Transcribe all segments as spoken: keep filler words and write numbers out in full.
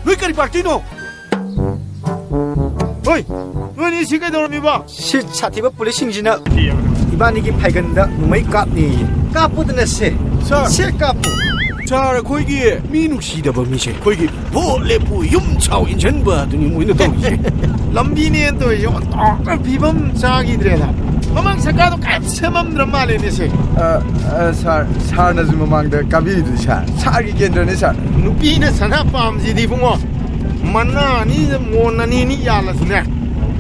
ꯅꯣꯏ ꯀꯔꯤ ꯄꯥꯔꯇꯤꯅꯣ? ꯍꯣꯏ, ꯅꯣꯏꯅꯤ ꯁꯤ ꯀꯩꯗꯧꯔꯝꯃꯤꯕ? ꯁꯤ ꯁꯥꯊꯤꯕ ꯄꯨꯂꯤꯁꯁꯤꯡꯁꯤꯅ ꯏꯕꯥꯅꯤꯒꯤ ꯐꯥꯏꯒꯟꯗ ꯅꯣꯡꯃꯩ ꯀꯥꯞꯅꯤꯌꯦ꯫ ꯀꯥꯞꯄꯨꯗꯅ ꯁꯦ꯫ ꯁꯥꯔ꯫ ꯁꯦ ꯀꯥꯞꯄꯨ꯫ ꯁꯥꯔ, ꯑꯩꯈꯣꯏꯒꯤ ꯃꯤ ꯅꯨꯡꯁꯤꯗꯕ ꯃꯤꯁꯦ ꯑꯩꯈꯣꯏꯒꯤ ꯚꯣꯠ ꯂꯦꯞꯄꯨ ꯌꯨꯝ ꯁꯥꯎ ꯏꯟꯁꯤꯟꯕ ꯑꯗꯨꯅꯤ ꯃꯣꯏꯅ ꯇꯧꯔꯤꯁꯦ꯫ ꯂꯝꯕꯤꯅꯦꯅ ꯇꯧꯔꯤꯁꯦ ꯑꯣꯟꯊꯣꯛꯅ ꯐꯤꯕꯝ ꯆꯥꯈꯤꯗ꯭ꯔꯦꯗ꯫ ꯃꯃꯥꯡ ꯁꯔꯀꯥꯔꯗꯣ ꯀꯔꯤꯝ ꯁꯦꯝꯃꯝꯗ꯭ꯔ ꯃꯥꯜꯂꯦꯅꯦ ꯁꯦ꯫ ꯑ, ꯑ, ꯁꯥꯔ, ꯁꯥꯔꯅꯁꯨ ꯃꯃꯥꯡꯗ ꯀꯥꯕꯤꯔꯤꯗꯨꯗꯤ ꯁꯥꯔ, ꯁꯥꯔꯒꯤ ꯀꯦꯟꯗ꯭ꯔꯅꯤ ꯁꯥꯔ꯫ ꯅꯨꯄꯤꯅ ꯁꯅꯥ ꯄꯥꯝꯁꯤꯗꯤ ꯏꯕꯨꯡꯉꯣ, ꯃꯅꯥ ꯑꯅꯤ, ꯃꯣꯟ ꯑꯅꯤ ꯑꯅꯤ ꯌꯥꯜꯂꯁꯨꯅꯦ,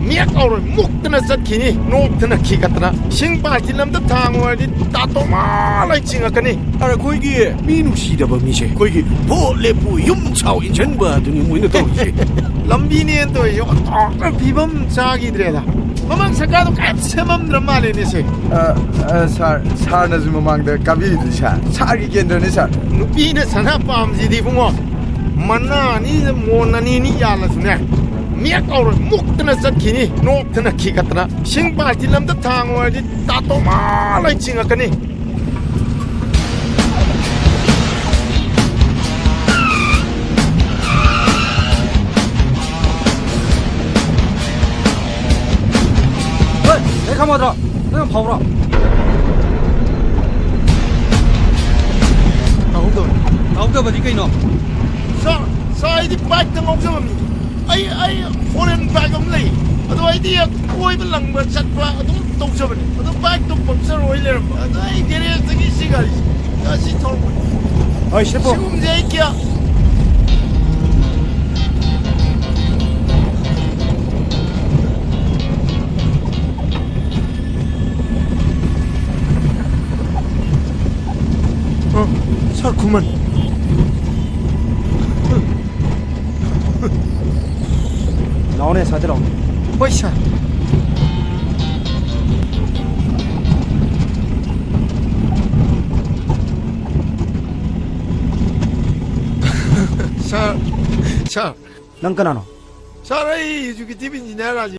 ꯃꯦꯛ ꯂꯥꯎꯔꯣꯏ, ꯃꯨꯛꯇꯅ ꯆꯠꯈꯤꯅꯤ, ꯅꯣꯛꯇꯅ ꯈꯤꯒꯠꯇꯅ꯫ ꯏꯁꯤꯡ ꯕꯥꯜꯇꯤꯟ ꯑꯝꯇ ꯊꯥꯡꯉꯨ ꯍꯥꯏꯔꯗꯤ ꯇꯥꯇꯣ ꯃꯥ ꯂꯣꯏ ꯆꯤꯡꯉꯛꯀꯅꯤ꯫ ꯑꯔꯦ, ꯑꯩꯈꯣꯏꯒꯤ ꯃꯤ ꯅꯨꯡꯁꯤꯗꯕ ꯃꯤꯁꯦ ꯑꯩꯈꯣꯏꯒꯤ ꯚꯣꯠ ꯂꯦꯞꯄꯨ ꯌꯨꯝ ꯁꯥꯎ ꯏꯟꯁꯤꯟꯕ ꯑꯗꯨꯅꯤ ꯃꯣꯏꯅ ꯇꯧꯔꯤꯁꯦ꯫ ꯂꯝꯕꯤꯅꯦꯅ ꯇꯧꯔꯤꯁꯦ ꯑꯣꯟꯊꯣꯛꯅ ꯐꯤꯕꯝ ꯆꯥꯈꯤꯗ꯭ꯔꯦꯗ꯫ ꯃꯃꯥꯡ ꯁꯔꯀꯥꯔꯗꯣ ꯀꯔꯤꯝ ꯁꯦꯝꯃꯝꯗ꯭ꯔ ꯃꯥꯜꯂꯦꯅꯦ ꯁꯦ꯫ ꯑ, ꯑ, ꯁꯥꯔ, ꯁꯥꯔꯅꯁꯨ ꯃꯃꯥꯡꯗ ꯀꯥꯕꯤꯔꯤꯗꯨꯗꯤ ꯁꯥꯔ, ꯁꯥꯔꯒꯤ ꯀꯦꯟꯗ꯭ꯔꯅꯤ ꯁꯥꯔ꯫ ꯅꯨꯄꯤꯅ ꯁꯅꯥ ꯄꯥꯝꯁꯤꯗꯤ ꯏꯕꯨꯡꯉꯣ, ꯃꯅꯥ ꯑꯅꯤ, ꯃꯣꯟ ꯑꯅꯤ ꯑꯅꯤ ꯌꯥꯜꯂꯁꯨꯅꯦ, ꯃꯦꯛ ꯂꯥꯎꯔꯣꯏ, ꯃꯨꯛꯇꯅ ꯆꯠꯈꯤꯅꯤ, ꯅꯣꯛꯇꯅ ꯈꯤꯒꯠꯇꯅ꯫ ꯏꯁꯤꯡ ꯕꯥꯜꯇꯤꯟ ꯑꯝꯇ ꯊꯥꯡꯉꯨ ꯍꯥꯏꯔꯗꯤ ꯇꯥꯇꯣ ꯃꯥ ꯂꯣꯏ ꯆꯤꯡꯉꯛꯀꯅꯤ꯫ ꯍꯣꯏ, ꯂꯩ ꯈꯝꯃꯗ꯭ꯔꯣ? ꯅꯪ ꯐꯥꯎꯕ꯭ꯔꯣ? ꯇꯧꯍꯧꯗꯕꯅꯤ꯫ ꯇꯧꯍꯧꯗꯕꯗꯤ ꯀꯩꯅꯣ? ꯁꯥꯔ, ꯁꯥꯔ, ꯑꯩꯗꯤ ꯕꯥꯏꯛꯇ ꯉꯥꯎꯖꯕ ꯃꯤꯅꯤ꯫ ꯑꯩ, ꯑꯩ ꯐꯣꯔꯦꯟ ꯕꯥꯏꯛ ꯑꯃ ꯂꯩ꯫ ꯑꯗꯣ ꯑꯩꯗꯤ ꯀꯣꯏꯕ ꯂꯪꯕ ꯆꯠꯄ ꯑꯗꯨꯝ ꯇꯧꯖꯕꯅꯦ꯫ ꯑꯗꯣ ꯕꯥꯏꯛꯇꯣ ꯄꯝꯆꯔ ꯑꯣꯏ ꯂꯩꯔꯝꯕ꯫ ꯑꯗꯣ ꯑꯩ ꯒꯦꯔꯦꯖꯇꯒꯤ ꯁꯤ ꯒꯥꯔꯤꯁꯦ ꯑꯁꯤ ꯊꯧꯔꯛꯄꯅꯦ꯫ ꯍꯣꯏ, ꯁꯤꯕꯨ꯫ ꯁꯤꯒꯨꯝꯕꯁꯦ ꯑꯩ ꯀꯌꯥ ꯑ, ꯁꯥꯔ ꯈꯨꯃꯟ꯫ ꯂꯥꯎꯅꯦ, ꯁꯥꯏꯗ ꯂꯥꯎꯅꯦ꯫ ꯍꯣꯏ, ꯁꯥꯔ꯫ ꯁꯥꯔ, ꯁꯥꯔ꯫ ꯅꯪ ꯀꯅꯥꯅꯣ? ꯁꯥꯔ, ꯑꯩ ꯑꯦꯛꯖꯤꯀ꯭ꯌꯨꯇꯤꯚ ꯏꯟꯖꯤꯅꯤꯌꯥꯔ ꯔꯥꯖꯦꯟ꯫